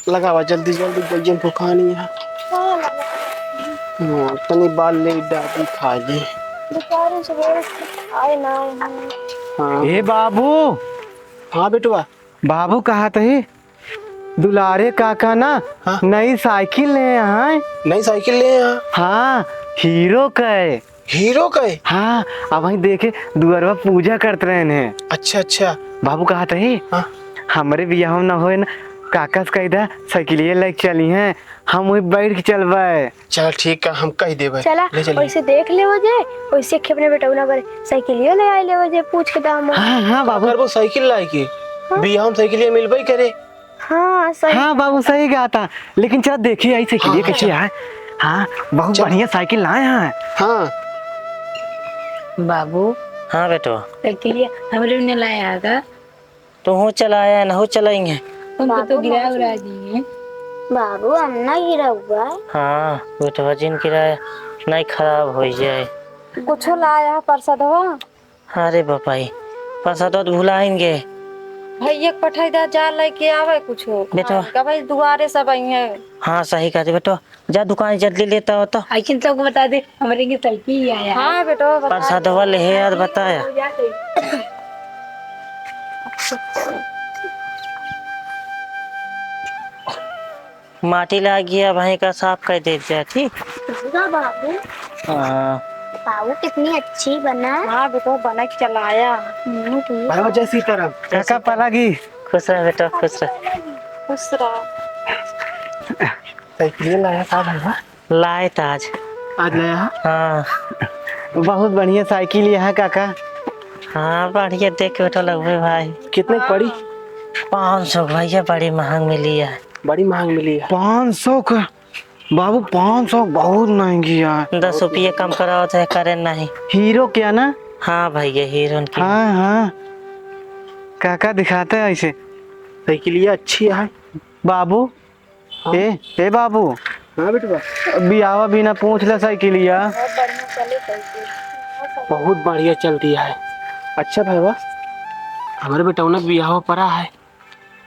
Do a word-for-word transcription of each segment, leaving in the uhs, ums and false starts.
लगावा जल्दी जल्दी, गइयन को खानी है। हाँ, तनी बाल ले दादी खा ले। बेचारे सवेरे से आए ना हैं। हाँ। ए बाबू। हाँ बेटवा। बाबू कहत ही, दुलारे काका ना हाँ। नई साइकिल ले आए। नई साइकिल ले आए? हाँ, हीरो कै। हीरो कै? हाँ, अबहीं देखे दुअरवा पूजा करत रहेन हैं। अच्छा, अच्छा। बाबू कहत ही, हाँ। हमरे बियाह ना होए ना, काका से कहि दा साइकिलिया लइके चलिहैं, हम वहीं बैठ के चलबै। चला ठीक है, हम कहि देबै। चला, ले चली। वैसे देख लेवो जे, वैसे के अपने बेटौना पर साइकिलियो ले आइ लेवो जे, पूछ के दाम। हाँ, हाँ, बाबू। करबो साइकिल लाए के? हाँ। बियाह में साइकिलिया मिलबै करे। हाँ, सही। हाँ, बाबू, सही कहत हा। लेकिन चला देखी आई साइकिलिया हाँ, कैसी चल। है। हाँ, बहुत चल। बढ़िया साइकिल लाए हैं। हाँ। बाबू। हाँ बेटवा। साइकिलिया हमरे ने लाया है का? तुहूँ चलाया, नहू चलाएंगे। उनको तो बाबू, गिरा नहीं। उरा दिए। बाबू, हम ना गिरा हुआ। हाँ, बेटवा जिन गिराया, नहीं खराब होइ जाए। कुछो लाया है परसदवा? अरे बापाई, परसदवा तो भुलाएंगे। भैया के पठाई दा, जा लेके आवे कुछो। बेटवा। हाँ, कब दुआरे सब आई हैं। हाँ, सही कहते बेटवा। जा दुकान जल्दी लेता हो तो। आइकिन सबको बता दे, हमरे के साइकिल ही आया है। हाँ बेटो, बता दे। परसदवा ले है यार, बताया। माटी लाग गया भाई का, साफ कर दे जा, ठीक? पूरा बाबू। हाँ। बाबू कितनी अच्छी बना। हाँ बेटो, बना के चलाया। हम्म, ठीक। भाई जय सीताराम। काका पलागी। खुश रह बेटा, खुश रह। खुश रह। साइकिल लाया का भाई? लाए त आज। आज लाया है? हाँ। बहुत बढ़िया साइकिल यह है काका। हाँ, बढ़िया देख के बैठल हुए भाई। कितने की पड़ी? पाँच सौ भैया, बड़ी महंग मिली है। बड़ी महंग मिली है। पाँच सौ का? बाबू, पाँच सौ बहुत महंगी है। दस रुपये कम करावत है, करे नहीं। हीरो क्या ना? हाँ भैया, हीरो की। हाँ, हाँ। काका दिखाते हैं ऐसे। साइकिलिया अच्छी है। बाबू, हाँ। ए, ए बाबू। हाँ बेटवा। बियाहवा बिना पूछ ले साइकिलिया। बहुत बढ़िया चलती है। अच्छा भैया, हमरे बेटौना के बियाहवा परा है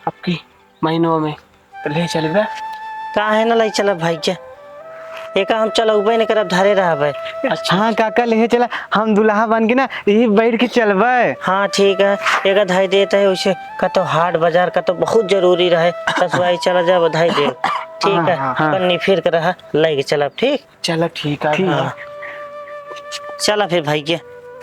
अबकी महीनवा में, तो ले चलबे? काहे ना ले चलब भाई के? एका हम चलउबे नहीं करब, धरे रहबे। अच्छा। हाँ काका, ले चला, हम दुल्हा बन के ना यही बैठ के चलबे। हाँ ठीक है, एका धई देत है, उसे कतो हाट बाजार कतो बहुत जरूरी रहे, कसुआई चला जाब, धई देब। ठीक हाँ, है, हाँ, हाँ। पन्नी फिर के रहा, लेके चलब, ठीक? चला ठीक है। ठीक है। हाँ। चला फिर भाई के।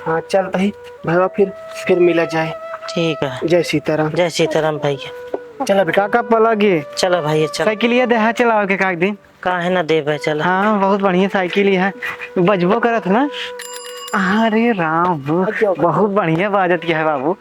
हाँ, चल तही भैया, फिर, फिर मिला जाए। ठीक है। जय सीताराम। जय सीताराम भाई के। चला बेटा। काका पलागी। चला भाई, चला। साइकिलिया देहा चलावे के काक दिन। काहे ना देबे, चला। हाँ, बहुत बढ़िया साइकिल है, बजबो करत ना। अरे राम, अच्छा, बहुत बढ़िया बाजत है बाबू।